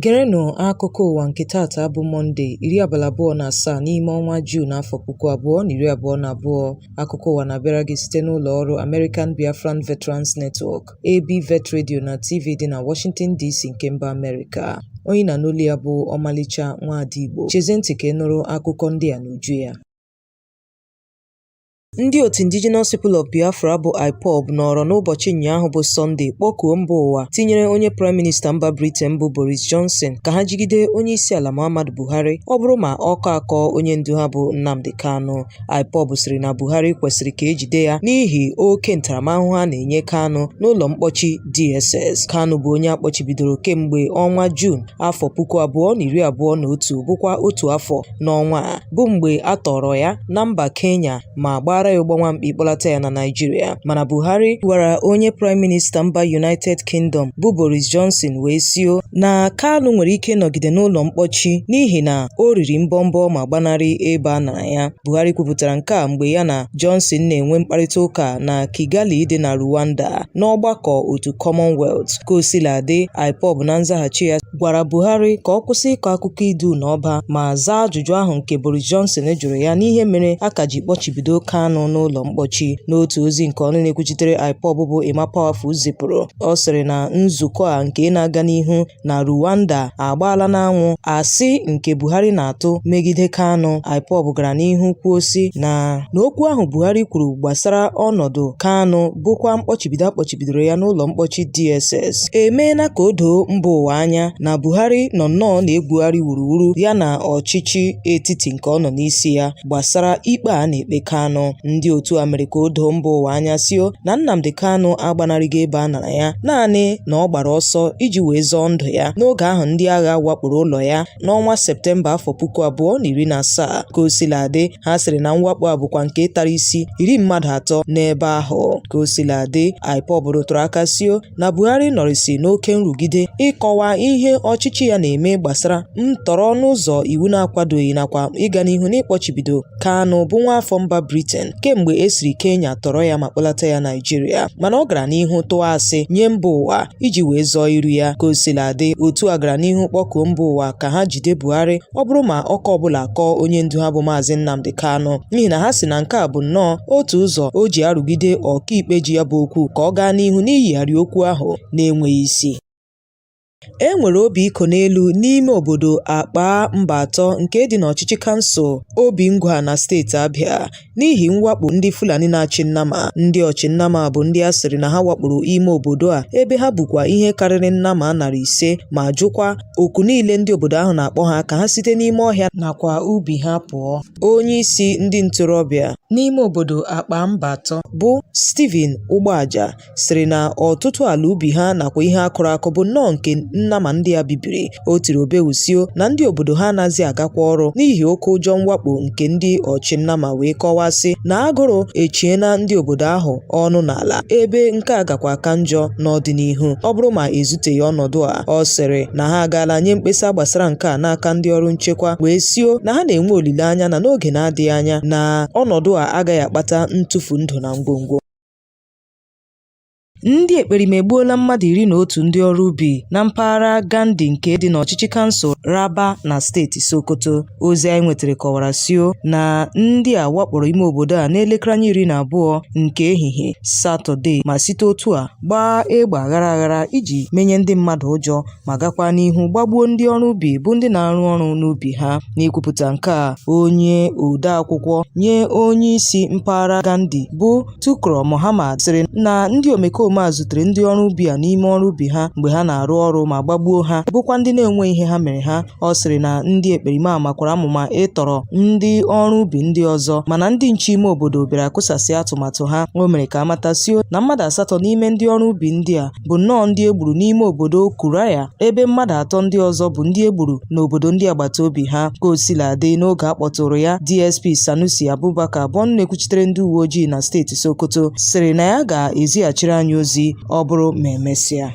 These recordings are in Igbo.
Gerenụ akụkọ ụwa nke taata bụ Mọnde, 27 n'ime ọnwa Juun afọ 2022. Akụkọ ụwa na-abịara gị site n'ụlọ ọrụ American Biafran Veterans Network, ABVET Radio na TV dị na Washington DC nke mba Amerịka. Onye na-anụ olu ya bụ Ọmalịcha Nwaada Igbo. Chezie ntị ka ị nụrụ akụkọ ndị a n'uju ya. Ndị otu Indigenous People of Biafra bụ IPOB nọrọ n'ụbọchị ụnyaahụ bụ Sọnde kpọkuo mba ụwa tinyere onye Praịm Minista mba Britain bụ Boris Johnson ka ha jigide onyeisiala Muhammadu Buhari ọ bụrụ ma ọkọ akọọ onye ndu ha bụ Nnamdi Kanu. IPOB sịrị na Buhari kwesịrị ka ejide ya n'ihi oke ntaramahụhụ a na-enye Kanu n'ụlọ mkpọchi DSS. Kanu bụ onye a kpọchibidoro kemgbe ọnwa Juun afọ 2021, bụkwa otu afọ n'ọnwa a, bụ mgbe a tọrọ ya na mba Kenya ma gbara ya ụgbọ nwamkpi kpọlata ya na Naịjirịa. Mana Buhari gwara onye Praịm Minista mba United Kingdom bụ Boris Johnson wee sio na Kanu nwere ike ịnọgide n'ụlọ mkpọchi n'ihi na o riri mbọmbọ ma gbanarị ebe a nara ya. Buhari kwupụtara nke a mgbe ya na Johnson na-enwe mkparịta ụka na Kigali dị na Rwanda n'ọgbakọ otu Commonwealth. Ka o sila dị, IPOB na nzaghachi ya gwara Buhari ka ọ kwụsị ịkọ akụkọ idu n'ọba ma zaa ajụjụ ahụ nke Boris Johnson jụrụ ya n'ihe mere a ka ji kpọchibido Kanu n'ụlọ mkpọchi. N'otu ozi nke ọnụ na-ekwuchitere IPOB bụ Emma Powerful zipụrụ, ọ sịrị na nzukọ a nke na-aga n'ihu na Rwanda agbaala n'anwụ asị nke Buhari na-atụ megide Kanu. IPOB gara n'ihu kwuo sị na okwu ahụ Buhari kwuru gbasara ọnọdụ Kanu bụkwa mkpọchibido a kpọchibidoro ya n'ụlọ mkpọchi DSS emeela ka o doo mba ụwa anya na Buhari nọ nnọọ na-egwugharị wuruwuru ya na ọchịchị etiti nke ọ nọ n'isi ya gbasara ikpe a na-ekpe Kanu. Ndị otu a mere ka o doo mba ụwa anya sio na Nnamdi Kanu agbanarịghị ebe a nara ya, naanị na ọ gbara ọsọ iji wee zọọ ndụ ya n'oge ahụ ndị agha wakporo ụlọ ya n'ọnwa Septemba afọ 2017. Ka o sila dị, ha sịrị na mwakpo a bụkwa nke tara isi iri mmadụ atọ n'ebe ahụ. Ka o sila dị, IPOB rụtụrụ aka sio na Buhari nọrịsị n'oke nrụgide ịkọwa ihe ọchịchị ya na-eme gbasara ntọrọ n'ụzọ iwu na-akwadoghị nakwa ịga n'ihu n'ịkpọchibido Kanu bụ nwaafọ mba Britain kemgbe e siri Kenya tọrọ ya ma kpọlata ya Naịjirịa, mana ọ gara n'ihu tụọ asị nye mba ụwa iji wee zọọ iru ya. Ka o sila dị, otu a gara n'ihu kpọkuo mba ụwa ka ha jide Buhari ọ bụrụ ma ọkọ ọbụla kọọ onye ndu ha bụ Maazị Nnamdi Kanu, n'ihi na ha sị na nke a bụ nnọọ otu ụzọ o ji arụgide ọkaikpe ji ya bụ okwu ka ọ gaa n'ihu n'iyigharị okwu ahụ na-enweghị isi. E nwere obi iko n'elu n'ime obodo Akpa Mba Atọ nke dị n'ọchịchị kansụl Obingwa na steeti Abịa n'ihi mwakpo ndị Fulani na-achị nnama. Ndị ọchị nnama bụ ndị a sịrị na ha wakporo ime obodo a ebe ha bukwa ihe karịrị nnama 500 ma jụkwa oku niile ndị obodo ahụ na-akpọ ha ka ha site n'ime ọhịa nakwa ubi ha pụọ. Onye isi ndị ntorobịa n'ime obodo Akpa Mba Atọ bụ Stephen Ugboaja sịrị na ọtụtụ ala ubi ha nakwa ihe akụrụ akụ bụ nnọọ nke nnama ndị a bibiri. O tiri obewusio na ndị obodo ha anaghịzi agakwa ọrụ n'ihi oke ụjọ mwakpo nke ndị ọchịnnama, wee kọwaa sị na agụrụ echiena ndị obodo ahụ ọnụ n'ala, ebe nke a gakwa aka njọ n'ọdịnihu ọ bụrụ ma ezuteghị ọnọdụ a. Ọ sịrị na ha agaala nye mkpesa gbasara nke a n'aka ndị ọrụ nchekwa, wee sio na ha na-enwe olileanya na n'oge na-adịghị anya na ọnọdụ a agaghị akpata ntụfu ndụ na ngwongwo. Ndị ekperima egbuola mmadụ 11 ndị ọrụ ubi na mpaghara Gandi nke dị n'ọchịchị kansụl Raba na steeti Sokoto. Ozi anyị nwetara kọwara sio na ndị a wakporo ime obodo a n'elekere anya 12 nke ehihie Satọde ma site otu a gbaa egbe aghara aghara iji menye ndị mmadụ ụjọ ma gakwa n'ihu gbagbuo ndị ọrụ ubi bụ ndị na-arụ ọrụ n'ubi ha. N'ikwupụta nke a, onye odeakwụkwọ nye onye isi mpaghara Gandi bụ Tukur Muhammad sịrị na ndị omekome a zutere ndị ọrụ ubi a n'ime ọrụ ubi ha mgbe ha na-arụ ọrụ ma gbagbuo ha, bụkwa ndị na-enweghị ihe ha mere ha. Ọ sịrị na ndị ekperima a makwara amụma ịtọrọ ndị ọrụ ubi ndị ọzọ, mana ndị nche ime obodo bịara kụsasị atụmatụ ha. O mere ka a matasio na mmadụ asatọ n'ime ndị ọrụ ubi ndị a bụ nnọọ ndị e gburu n'ime obodo Kuraya, ebe mmadụ atọ ndị ọzọ bụ ndị e gburu n'obodo ndị agbata obi ha. Ka o sila dị, n'oge a kpọtụrụ ya, DSP Sanusi Abubakar bụ ọnụ na-ekwuchitere ndị uwe ojii na steeti Sokoto sịrị na ya ga-ezighachiri anyị ozi ọ bụrụ ma emesịa.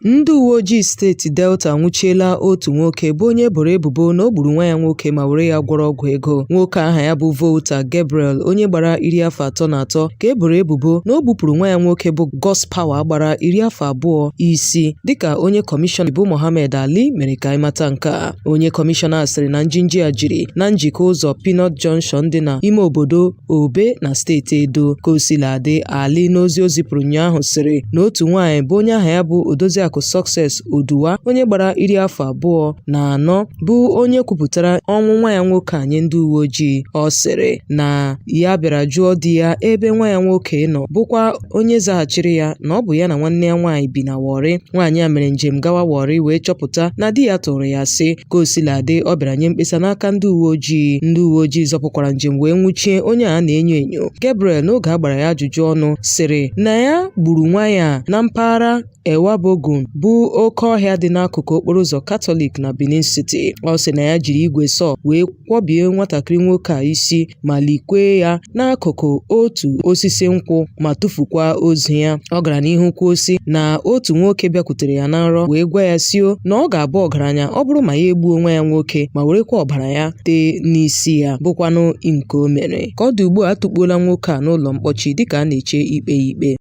Ndị uwe ojii steeti Delta anwụchiela otu nwoke bụ onye e boro ebubo na o gburu nwa ya nwoke ma were ya gwọrọ ọgwụ ego. Nwoke aha ya bụ Volta Gabriel, onye gbara 33, ka e boro ebubo na o gbupụrụ nwa ya nwoke bụ Godspower gbara 20 isi, dịka onye kọmishọna bụ Mohammed Ali mere ka anyị mata nke a. Onye kọmishọna sịrị na njinji a jiri na njikọ ụzọ Peanut Junction dị na ime obodo Obe na steeti Edo. Ka o sila dị, Ali n'ozi o zipụrụ ụnyaahụ sịrị na otu nwaanyị bụ onye aha ya bụ Odoziakụ Success Oduwa, onye gbara 24, bụ onye kwupụtara ọnwụ nwa ya nwoke a nye ndị uwe ojii. Ọ sịrị na ya bịara jụọ di ya ebe nwa ya nwoke nọ, bụkwa onye zaghachiri ya na ọ bụ ya na nwanne ya nwaanyị bi na Warri. Nwaanyị a mere njem gawa Warri wee chọpụta na di ya tụrụ ya asị. Ka o sila dị, ọ bịara nye mkpesa n'aka ndị uwe ojii. Ndị uwe ojii zọpụkwara njem wee nwụchie onye a na-enyo enyo. Gabriel, n'oge a gbara ya ajụjụ ọnụ, sịrị na ya gburu nwa ya na mpaghara Ewabogun bụ oke ọhịa dị n'akụkụ okporo ụzọ Katọlik na Benin City. Ọ sị na ya jiri igwe sọ wee kwọbie nwatakịrị nwoke a isi ma likwee ya n'akụkụ otu osisi nkwụ ma tụfukwa ozu ya. Ọ gara n'ihu kwuo sị na otu nwoke bịakwutere ya na nrọ wee gwa ya sio na ọ ga-abụ ọgaranya ọ bụrụ ma ya egbuo nwa ya nwoke ma werekwa ọbara ya tee n'isi ya, bụkwanụ nke o mere. Ka ọ dị ugbu a, a tụkpuola nwoke a n'ụlọ mkpọchi dịka a na-eche ikpe ya ikpe.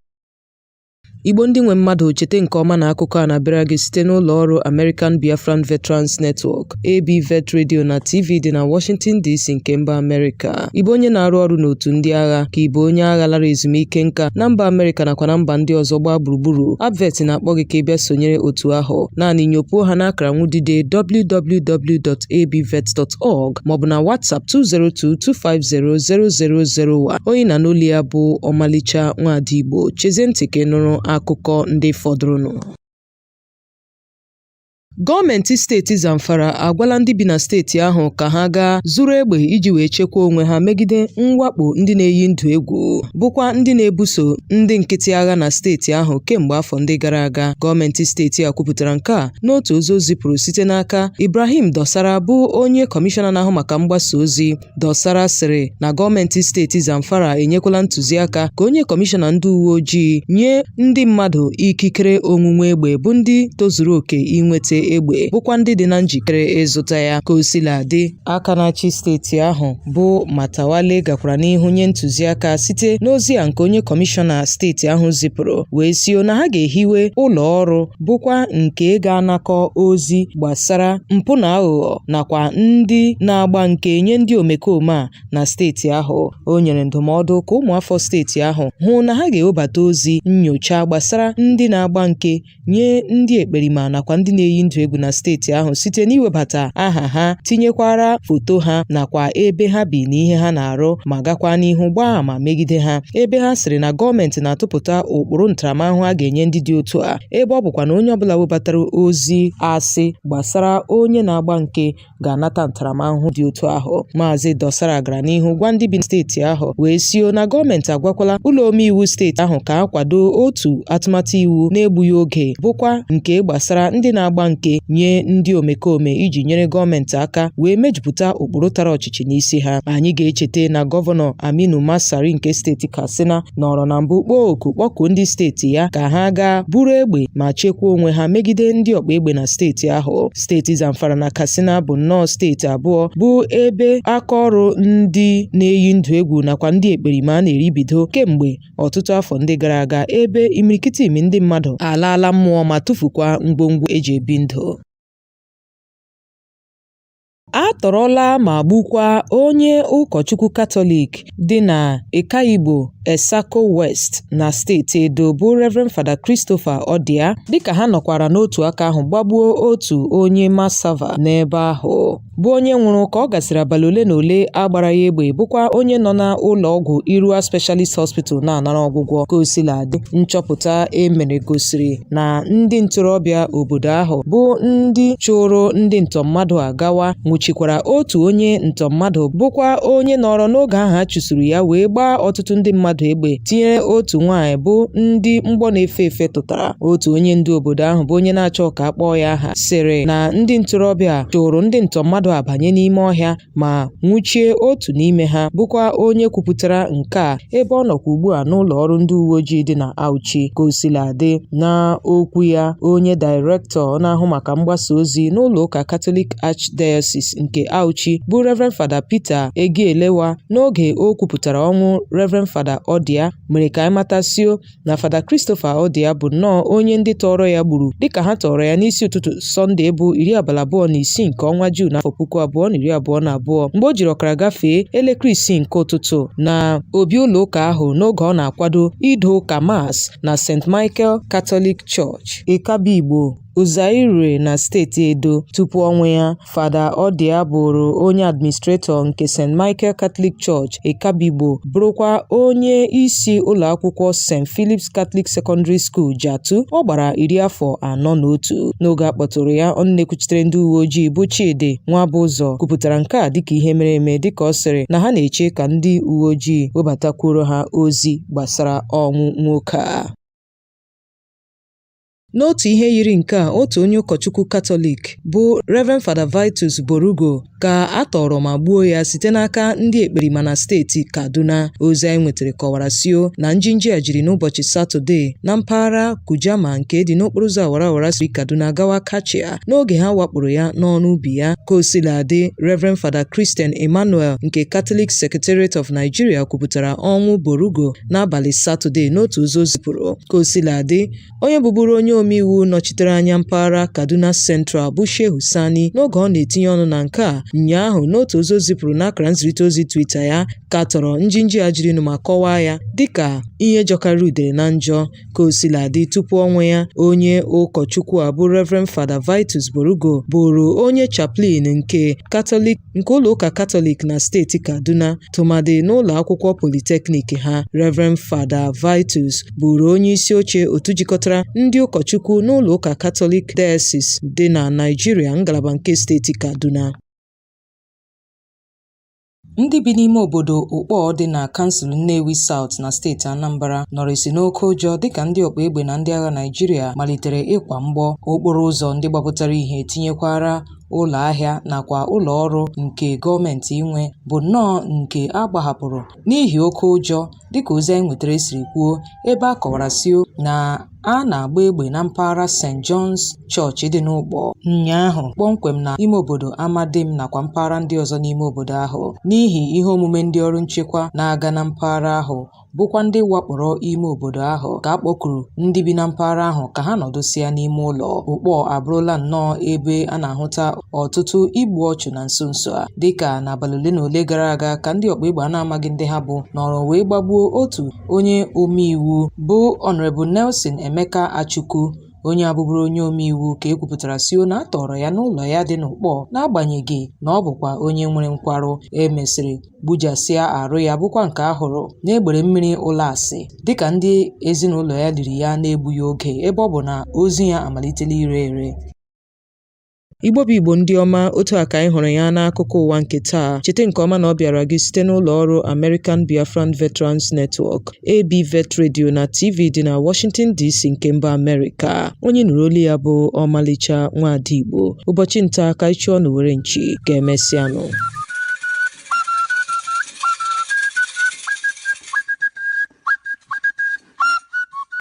Igbo ndị nwe mmadụ, cheta nke ọma na akụkọ a na-abịara gị site n'ụlọ ọrụ American Biafran Veterans Network, ABVET Radio na TV dị na Washington DC nke mba Amerịka. Ị bụ onye na-arụ ọrụ n'otu ndị agha, ka ị bụ onye agha lara ezumike nka na mba Amerịka nakwa na mba ndị ọzọ gbaa gburugburu, ABVET na-akpọ gị ka ị bịa sonyere otu ahụ. Naanị nyopuo ha n'akara nwudide www.abvet.org maọbụ na WhatsApp 202-250-0001. Onye na-anụ olu ya bụ Ọmalịcha Nwaada Igbo. Chezie ntị ka ị nụrụ akụkọ ndị fọdụrụnụ. Gọọmenti steeti Zamfara agwala ndị bi na steeti ahụ ka ha gaa zụrụ egbe iji wee chekwaa onwe ha megide mwakpo ndị na-eyi ndụ egwu, bụkwa ndị na-ebuso ndị nkịtị agha na steeti ahụ kemgbe afọ ndị gara aga. Gọọmenti steeti a kwupụtara nke a n'otu ozi o zipụrụ site n'aka Ibrahim Dosara, bụ onye kọmishọna na-ahụ maka mgbasa ozi. Dosara sịrị na gọọmenti steeti Zamfara enyekwala ntụziaka ka onye kọmishọna ndị uwe ojii nye ndị mmadụ ikikere onwunwe egbe bụ ndị tozuru oke inweta egbe, bụkwa ndị dị na njikere ịzụta ya. Ka o sila dị, aka na-achị steeti ahụ bụ Matawalle gakwara n'ihu nye ntụziaka site n'ozi a nke onye kọmishọna steeti ahụ zipụrụ wee sio na ha ga-ehiwe ụlọ ọrụ bụkwa nke ga-anakọ ozi gbasara mpụ na aghụghọ nakwa ndị na-agba nke nye ndị omekome a na steeti ahụ. O nyere ndụmọdụ ka ụmụafọ steeti ahụ hụ na ha ga-ewebata ozi nnyocha gbasara ndị na-agba nke nye ndị ekperima nakwa ndị na-eyi ndụ egwu na steeti ahụ site n'iwebata aha ha tinyekwara foto ha nakwa ebe ha bi na ihe ha na-arụ, ma gakwa n'ihu gbaa ama megide ha, ebe ha sịrị na gọọmenti na-atụpụta ụkpụrụ ntaramahụhụ a ga-enye ndị dị otu a, ebe ọ bụkwa na onye ọbụla webatara ozi asị gbasara onye na-agba nke ga-anata ntaramahụhụ dị otu ahụ. Maazị Dosara gara n'ihu gwa ndị bi na steeti ahụ wee sio na gọọmenti agwakwala ụlọ omeiwu steeti ahụ ka a kwado otu atụmatụ iwu na-egbughị oge, bụkwa nke gbasara ndị na-agba nke nye ndị omekome iji nyere gọọmenti aka wee mejupụta ụkpụrụ tara ọchịchị n'isi ha. Anyị ga-echeta na Gọvanọ Aminu Masari nke steeti Katsina nọrọ na mbụ kpọọ oku kpọkuo ndị steeti ya ka ha gaa buru egbe ma chekwaa onwe ha megide ndị ọkpa egbe na steeti ahụ. Steeti Zamfara na Katsina bụ nnọọ steeti abụọ bụ ebe aka ọrụ ndị na-eyi ndụ egwu nakwa ndị ekperima na-eribido kemgbe ọtụtụ afọ ndị gara aga, ebe imirikiti imi ndị mmadụ alaala mmụọ ma tụfukwa ngwongwo eji ebi ndụ. A tọrọla ma gbukwaa onye ụkọchukwu Katọlik dị na Ekaigbo, Etsako West na steeti Edo bụ Rev. Fada Christopher Odia, dịka ha nọkwara n'otu aka ahụ gbagbuo otu onye Masava n'ebe ahụ, bụ onye nwụrụ ka ọ gasịrị abalị ole na ole a gbara ya egbe, bụkwa onye nọ na ụlọ ọgwụ Irrua Specialist Hospital na-anara ọgwụgwọ. Ka o sila dị, nchọpụta e mere gosiri na ndị ntorobịa obodo ahụ bụ ndị chụrụ ndị ntọ mmadụ a gawa nwere Nwụchikwara otu onye ntọ mmadụ bụkwa onye nọrọ n'oge ahụ a chụsuru ya wee gbaa ọtụtụ ndị mmadụ egbe, tinyere otu nwaanyị bụ ndị mgbọ na-efe efe tụtara. Otu onye ndu obodo ahụ bụ onye na-achọ ka a kpọọ ya aha sịrị na ndị ntorobịa chụrụ ndị ntọ mmadụ a banye n'ime ọhịa ma nwụchie otu n'ime ha, bụkwa onye kwupụtara nke a ebe ọ nọkwa ugbu a n'ụlọ ọrụ ndị uwe ojii dị na Auchi. Ka o sila dị, n'okwu ya, onye dairektọ na-ahụ maka mgbasa ozi n'ụlọ ụka Katọlik Archdiocese nke Auchi bụ Reverend Fada Peter Egielewa, n'oge o kwupụtara ọnwụ Reverend Fada Odia, mere ka anyị matasio na Fada Christopher Odia bụ nnọọ onye ndị tọọrọ ya gburu dịka ha tọọrọ ya n'isi ụtụtụ Sọnde bụ 26 nke ọnwa Juun afọ 2022 mgbe o jiri ọkara gafee elekere 6 nke ụtụtụ na obi ụlọ ụka ahụ n'oge ọ na-akwado ido ụka Mass na St. Michael Catholic Church, Ịkabigbo, Uzairue na steeti Edo. Tupu ọnwụ ya, Fada Odia bụrụ onye administretọ nke St. Michael Catholic Church, Ịkabigbo, bụrụkwa onye isi ụlọ akwụkwọ St. Philip's Catholic Secondary School, Jattu. Ọ gbara 41. N'oge a kpọtụrụ ya, ọnụ na-ekwuchitere ndị uwe ojii bụ Chidi Nwabụzọ kwupụtara nke a dịka ihe mere eme, dịka ọ sịrị na ha na-eche ka ndị uwe ojii webatakwuoro ha ozi gbasara ọnwụ nwoke a. N'otu ihe yiri nke a, otu onye ụkọchukwu Katọlik bụ Reverend Fada Vitus Borugo ka a tọọrọ ma gbuo ya site n'aka ndị ekperima na steeti Kaduna. Ozi anyị nwetara kọwara sio na njinji a jiri n'ụbọchị Satọde na mpaghara Kujama nke dị n'okporo ụzọ awara awara si Kaduna gawa Kachia n'oge ha wakporo ya n'ọrụ ubi ya. Ka o sila dị, Reverend Fada Christian Emmanuel nke Catholic Secretariat of Nigeria kwupụtara ọnwụ Borugo n'abalị Satọde n'otu ozi o zipụrụ. Ka o sila dị, onye bụburu onye omeiwu nọchitere anya mpaghara Kaduna Central bụ Shehu Sani, n'oge ọ na-etinye ọnụ na nke a ụnyaahụ n'otu ozi o zipụrụ n'akara nzirịta ozi Twitter ya, katọrọ njinji a jirinụ ma kọwaa ya dịka ihe jọkarịrị udele na njọ. Ka o sila dị, tupu ọnwụ ya, onye ụkọchukwu a bụ Reverend Fada Vitus Borugo bụrụ onye chaplain nke Katọlik nke ụlọ ụka Katọlik na steeti Kaduna, tụmadị n'ụlọ akwụkwọ Polytechnic ha. Reverend Fada Vitus bụrụ onye isi oche otu jikọtara ndị ụkọchukwu n'ụlọ ụka Katọlik Diocese dị na Naịjirịa, ngalaba nke steeti Kaduna. Ndị bi n'ime obodo Ukpor dị na kansụl Nnewi South na steeti Anambra nọrịsị n'oke ụjọ dịka ndị ọkpa egbe na ndị agha Naịjirịa malitere ịkwa mgbọ. Okporo ụzọ ndị gbapụtara ihe tinyekwara ụlọ ahịa nakwa ụlọ ọrụ nke gọọmenti nwe bụ nnọọ nke a gbahapụrụ n'ihi oke ụjọ, dịka ozi anyị nwetara siri kwuo, ebe a kọwara sio na a na-agba egbe na mpaghara St. John's Church dị n'Ukpor ụnyaahụ, kpọmkwem na ime obodo Amadim nakwa mpaghara ndị ọzọ n'ime obodo ahụ, n'ihi ihe omume ndị ọrụ nchekwa na-aga na mpaghara ahụ, bụkwa ndị wakporo ime obodo ahụ, ka a kpọkuru ndị bi na mpaghara ahụ ka ha nọdụsịa n'ime ụlọ. Ukpor abụrụla nnọọ ebe a na-ahụta ọtụtụ igbu ọchụ na nso nso a, dịka n'abalị ole na ole gara aga ka ndị ọkpa egbe a na-amaghị ndị ha bụ nọrọ wee gbagbuo otu onye omeiwu bụ Honorable Nelson Emeka Achukwu. Onye abụbụrụ onye omeiwu ka e kwupụtara sio na a tọọrọ ya n'ụlọ ya dị n'Ukpor, n'agbanyeghị na ọ bụkwa onye nwere nkwarụ. E mesịrị gbujasịa arụ ya, bụkwa nke a hụrụ n'egbere mmiri Ụlasị, dịka ndị ezinụlọ ya liri ya na-egbughị oge, ebe ọ bụ na ozu ya amalitela ire ere. Igbo bụ Igbo ndị ọma, otu a ka anyị hụrụ ya n'akụkọ ụwa nke taa. Cheta nke ọma na ọ bịara gị site n'ụlọ ọrụ American Biafran Veterans Network, ABVET Radio na TV dị na Washington DC nke mba Amerịka. Onye nụrụ olu ya bụ Ọmalịcha Nwaada Igbo. Ụbọchị nta ka anyị chụọ n'owere nchi, ka emesịanụ.